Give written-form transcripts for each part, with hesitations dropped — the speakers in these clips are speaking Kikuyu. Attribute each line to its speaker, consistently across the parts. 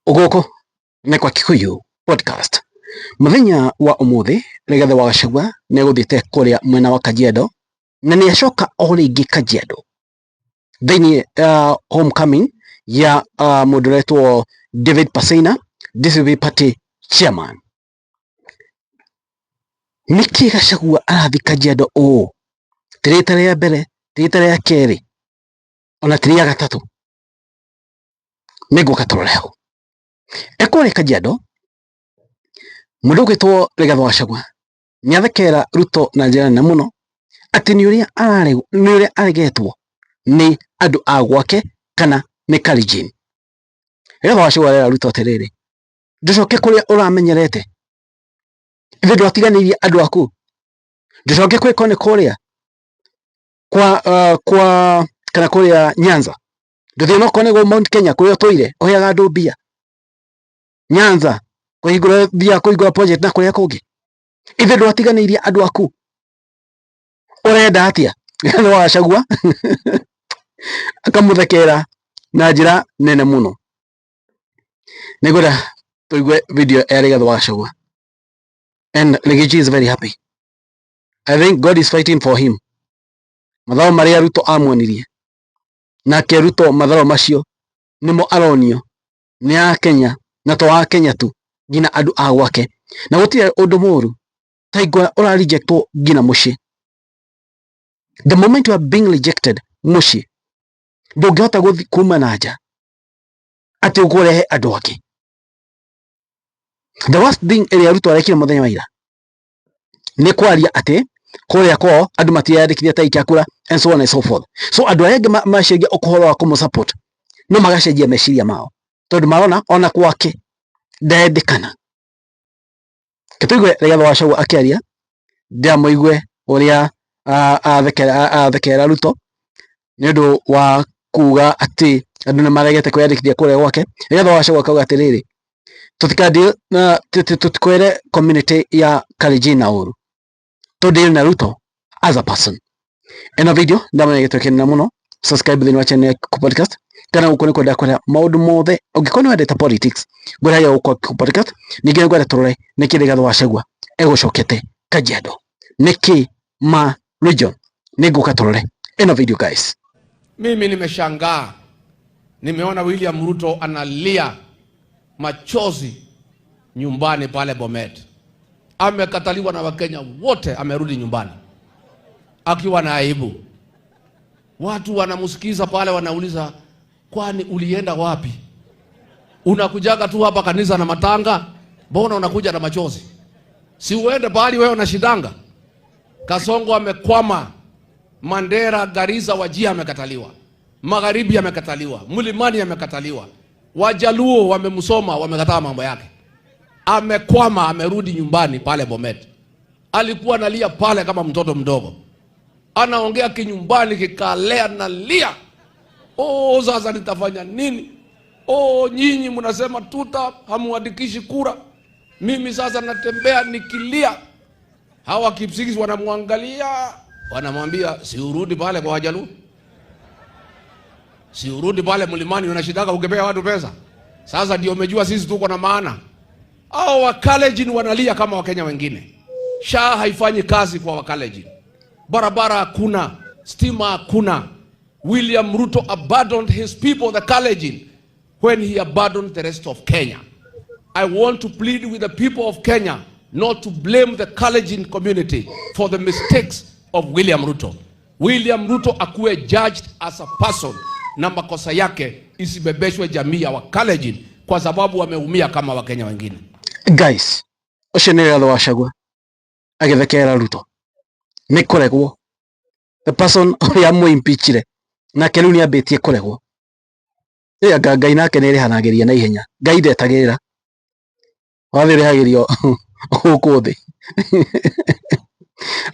Speaker 1: Gũkũ nĩ kwa Kikuyu Podcast. Mũthenya wa ũmũthĩ Rigathĩ wa Gachagua nĩ egũthiĩte kũrĩa mwena wa Kajiado na nĩ acoka o rĩngĩ Kajiado thĩinĩ homecoming ya mũndũ ũretwo David Parseina, DCP party chairman. Nĩkĩ Gachagua arathiĩ Kajiado ũũ? Ti rita rĩa mbere, ti rita rĩa kerĩ, ona ti rĩa gatatũ. Nĩngũka tũrore hau. Ekũrĩa Kajiado, mũndũ ũgwĩtwo Rigathĩ wa Gachagua nĩathekera Ruto na njĩra nene mũno atĩ nĩ ũrĩa nĩ ũrĩa aregetwo nĩ andũ a gwake kana nĩ Kalenjin. Rigathĩ wa Gachagua arera Ruto atĩrĩrĩ, ndũcoke kũrĩa ũramenyerete, ithuĩ ndwatiganĩirie andũ aku, ndũcoke kwĩko nĩ kũrĩa kwa kwa kana kũrĩa Nyanza, ndũthiĩ onokorwo nĩ Mount Kenya kũrĩa ũtũire ũheaga andũ mbia Nyanza kũhingũra thiaga kũhingũra project na kũrĩa kũngĩ, ithuĩ ndwatiganĩirie andũ aku, ũrenda atĩa? Rigathĩ wa Gachagua akamũthekera na njĩra nene mũno. Nĩngwenda tũigue video ya Rigathĩ wa Gachagua and Riggy G is very happy. I think God is fighting for him. Mathaũ marĩa Ruto amuonirie nake Ruto mathaũ macio nĩmo aronio nĩ a Kenya na to a Kenya tu nginya andũ a gwake, na gũtirĩ ũndũ mũru ta hingo ũra rejectwo nginya mũciĩ. The moment you are being rejected mũciĩ ndũngĩhota gũthiĩ kuma na nja atĩ ũkũrehe andũ angĩ. The worst thing ĩrĩa Ruto arekire mũthenya wa ira nĩ kwaria atĩ kũrĩa kwao andũ matireyandĩkithia ta aikia kura and so on and so forth. So andũ arĩa angĩ macenjia ũhoro wa kũmũ support no magacenjia meciria mao tondũ marona ona gwake ndendekana. Reke tũigue Rigathĩ wa Gachagua akĩaria, ndĩramũigue ũrĩa athekera Ruto nĩ ũndũ wa kuga atĩ andũ nĩ maregete kwĩyandĩkithia kũrĩa gwake. Rigathĩ wa Gachagua akauga atĩrĩrĩ, tũtikwĩre community ya Kalenjin na ũru tũ deal na Ruto as a person. Ĩno video ndamenya gĩtũkenera mũno, subscribe thĩinĩ wa channel ya Kikuyu Podcast kana gũkũ nĩ kwenda kũrĩa maũndũ mothe ũngĩkorwo nĩ wendete politics ngũragia gũkũ Kikuyu Podcast. Ningĩ nĩngwenda tũrore nĩkĩ Rigathĩ wa Gachagua egũcokete Kajiado, nĩkĩ ma region. Nĩngũka tũrore ĩno video guys.
Speaker 2: Mimi nimeshangaa, nimeona William Ruto analia machozi nyumbani pale Bomet. Amekataliwa na Wakenya wote, amerudi nyumbani akiwa na aibu. Watu wanamsikiza pale, wanauliza kwani ulienda wapi? Unakujaga tu hapa kanisa na matanga, mbona unakuja na machozi? Si uende pahali wewe unashindanga. Kasongo amekwama Mandera, Garissa, Wajir amekataliwa, Magharibi amekataliwa, Mlimani amekataliwa, Wajaluo wamemsoma, wamekataa mambo yake. Amekwama, amerudi nyumbani pale Bomet. Alikuwa analia pale kama mtoto mdogo, anaongea kinyumbani, kikalea nalia. Oh, sasa nitafanya nini? Oh, nyinyi mnasema tuta hamuandikishi kura, mimi sasa natembea nikilia. Hawa Kipsigis wanamwangalia, wanamwambia si urudi pale kwa Wajaluo, si urudi pale mlimani, unashindaka ukipea watu pesa. Sasa ndio umejua sisi tuko na maana. Hao Wakalenjin wanalia kama Wakenya wengine. SHA haifanyi kazi kwa Wakalenjin, barabara hakuna, stima hakuna. William Ruto abandoned his people, the Kalenjin, when he abandoned the rest of Kenya. I want to plead with the people of Kenya not to blame the Kalenjin community for the mistakes of William Ruto. William Ruto akuwe judged as a person na makosa yake isibebeshwe jamii ya Wakalenjin kwa sababu wameumia kama Wakenya wengine.
Speaker 1: Guys, ũcio nĩ Rigathĩ wa Gachagua agĩthekera Ruto nĩ kũregwo, the person ũrĩa mũimpeachire nake rĩu nĩambĩtie kũregwo. Ĩ anga Ngai nake nĩ ĩrĩhanagĩria na ihenya. Ngai ndetagĩrĩra, wathiĩ ũrĩhagĩrio gũkũ thĩ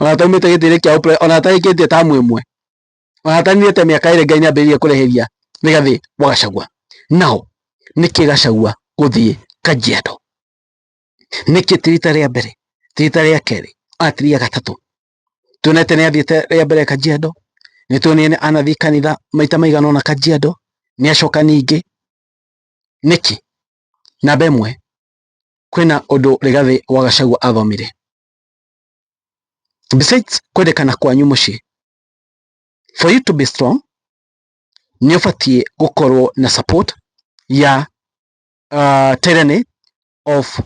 Speaker 1: ona ataumĩte gĩtĩ-inĩ kĩa ona atarĩkĩtie tamu ĩmwe, ona ataninĩte mĩaka ĩrĩ, Ngai nĩambĩrĩirie kũrĩhĩria Rigathĩ wa Gachagua. Nao nĩkĩ Gachagua gũthiĩ Kajiado? Nĩkĩ ti rita rĩa mbere, ti rita rĩa kerĩ, ona ti rĩa gatatũ? Tuonete nĩ athiĩte rĩa mbere Kajiado, nĩ tuonire anathiĩ kanitha maita maigana ũna Kajiado, nĩ acoka ningĩ. Nĩkĩ? Namba ĩmwe, kwĩna ũndũ Rigathĩ wa Gachagua athomire. Besides kwendekana kwanyu mũciĩ, for you to be strong nĩ ũbatiĩ gũkorwo na support ya tyranny of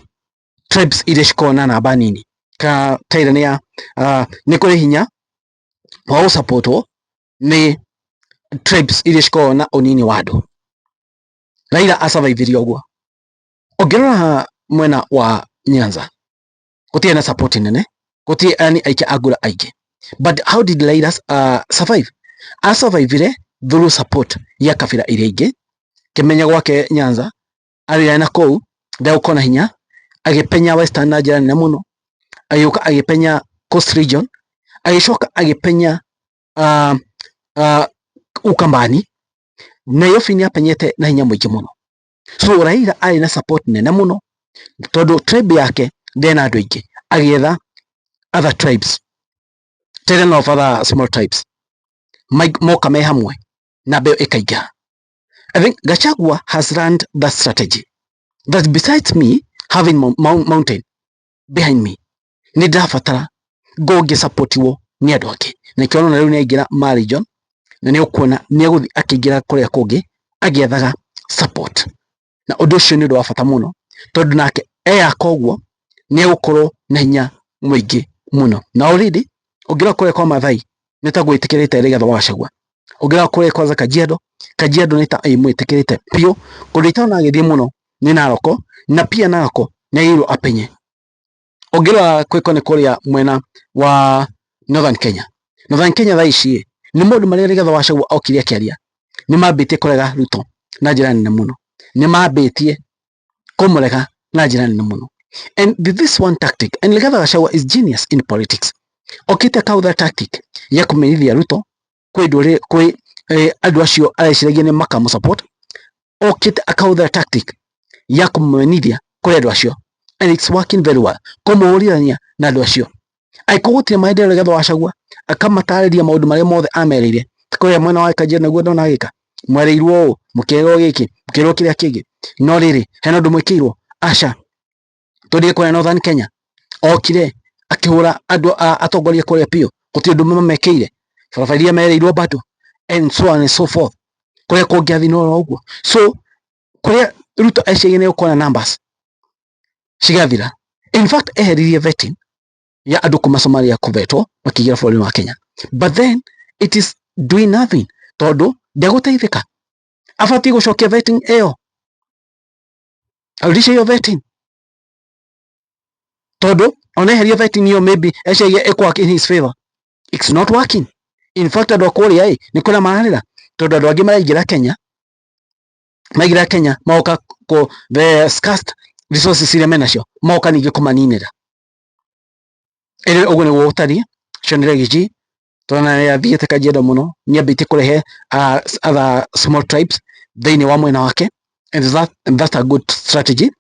Speaker 1: tribes iria cikoragwo na namba nini, ka tyranny ya nĩ kũrĩ hinya wa gũsupportwo nĩ tribes iria cikoragwo na ũnini wa andũ. Raila asurvivire ũguo. Ũngĩrora mwena wa Nyanza gũtirĩ na support nene, gũtirĩ yani aikia a ngura aingĩ, but how did Raila survive? Asurvivire through support ya kabira iria ingĩ. Kĩmenya gwake Nyanza arĩ na kũu ndegũkorwo na hinya, agĩpenya Western na njĩra nene mũno, agĩũka agĩpenya Coast Region, agĩcoka agĩpenya Ukambani. Nairobi nĩ apenyete na hinya mũingĩ mũno. So Raila arĩ na support nene mũno tondũ tribe yake ndĩrĩ na andũ aingĩ, agĩetha other tribes, 10 of other small tribes moka me hamwe na mbeo ĩkaingĩha. I think Gachagua has learned that strategy, that besides me having mountain behind me, nĩ ndĩrabatara ngorwo ngĩsupportiwo nĩ andũ angĩ. Na nĩkĩo ũrona rĩu nĩ aingĩra ma region, na nĩ ũkuona nĩ egũthiĩ akĩingĩra kũrĩa kũngĩ agĩethaga support. Na ũndũ ũcio nĩ ũndũ wa bata mũno, tondũ nake eyaka ũguo nĩ egũkorwo na hinya mũingĩ mũno. Na already ũngĩrora kũrĩa kwa Maathai nĩ ta gwĩtĩkĩrĩte Rigathĩ wa Gachagua, ũngĩrora kũrĩa kwanza Kajiado, Kajiado nĩ ta ĩmwĩtĩkĩrĩte biũ. Kũndũ itarona agĩthiĩ mũno nĩ Narok, na pia Narok nĩ agĩrĩirwo apenye. Ũngĩrora kwĩko nĩ kũrĩa mwena wa Northern Kenya, Northern Kenya thaa ici nĩ maũndũ marĩa Rigathĩ wa Gachagua okire akĩaria nĩ mambĩtie kũrega Ruto na njĩra nene mũno, nĩ mambĩtie kũmũrega na njĩra nene mũno. And this one tactic, and Rigathĩ Gachagua is genius in politics, okĩte akahũthĩra tactic ya kũmenithia Ruto kwĩ ndũrĩrĩ, kwĩ andũ acio areciragia nĩ makamũ support. Okĩte akahũthĩra tactic ya kũmenithia kũrĩ andũ acio, and it's working very well, kũmũhũrithania na andũ acio. Angĩkorwo gũtirĩ maendeleo Rigathĩ wa Gachagua akamatarĩria maũndũ marĩa mothe amerĩire kũrĩa mwena wa Kajiado, naguo ndona agĩka mwerĩirwo ũũ, mũkĩrwo gĩkĩ, mũkĩrwo kĩrĩa kĩngĩ, no rĩrĩ hena ũndũ mwĩkĩirwo aca. Tũthiĩ kũrĩa Northern Kenya, okire akĩhũra andũ atongoria kũrĩa biũ, gũtirĩ ũndũ mamekĩire, barabara iria merĩirwo bado, and so on and so forth. Kũrĩa kũngĩ athiĩ no ũguo. So kũrĩa Ruto eciragia nĩ gũkorwo na numbers cigathira. In fact eheririe vetting ya andũ kuma Somalia kũvetwo makĩingĩra bũrũri wa Kenya, but then it is doing nothing tondũ ndegũteithĩka. Abatiĩ gũcokia vetting ĩyo, arudishe hiyo vetting, tondũ ona eheria vetting ĩyo maybe eciragia ĩkũ in his favor. It's not working. In fact andũ a kũrĩa ĩ nĩ kũrĩa mararĩra, tondũ andũ angĩ maraingĩra Kenya, maingĩra Kenya magoka kũ the scarce resources iria menacio, magoka ningĩ kũmaninĩra. Ĩrĩ ũguo nĩguo gũtariĩ. Cionere Gĩji tondũ nĩ athiĩte Kajiado mũno, nĩ ambĩtie kũrehe other small tribes thĩinĩ wa mwena wake, and that's a good strategy,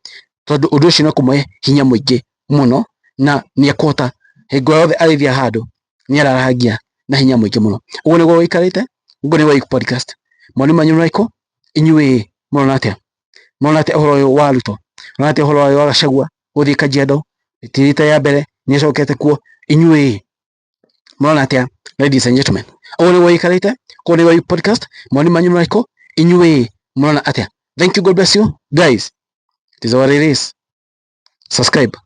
Speaker 1: tondũ ũndũ ũcio nĩ ũkũmũhe hinya mũingĩ mũno, na nĩ ekũhota hingo yothe arĩthiĩ handũ nĩ araragia na hinya mũingĩ mũno. Ũguo nĩguo gũikarĩte. Ũguo nĩguo podcast mawoni manyu nĩ marĩkũ? Inyuĩ mũrona atĩa? Mũrona atĩa ũhoro ũyũ wa Ruto? Mũrona atĩa ũhoro ũyũ wa Gachagua gũthiĩ Kajiado? Ti rita rĩa mbere nĩ acokete kuo. Inyuĩ mũrona atĩa, ladies and gentlemen? Ũguo nĩguo gũikarĩte. Ũguo nĩguo podcast mawoni manyu nĩ marĩkũ? Inyuĩ mũrona atĩa? Thank you, God bless you guys. It is what it is. Subscribe,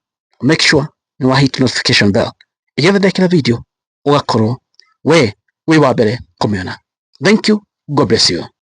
Speaker 1: make sure nĩ wa hit notification bell igetha ndekĩra video ũgakorwo we wĩ wa mbere kũmĩona. Thank you, God bless you.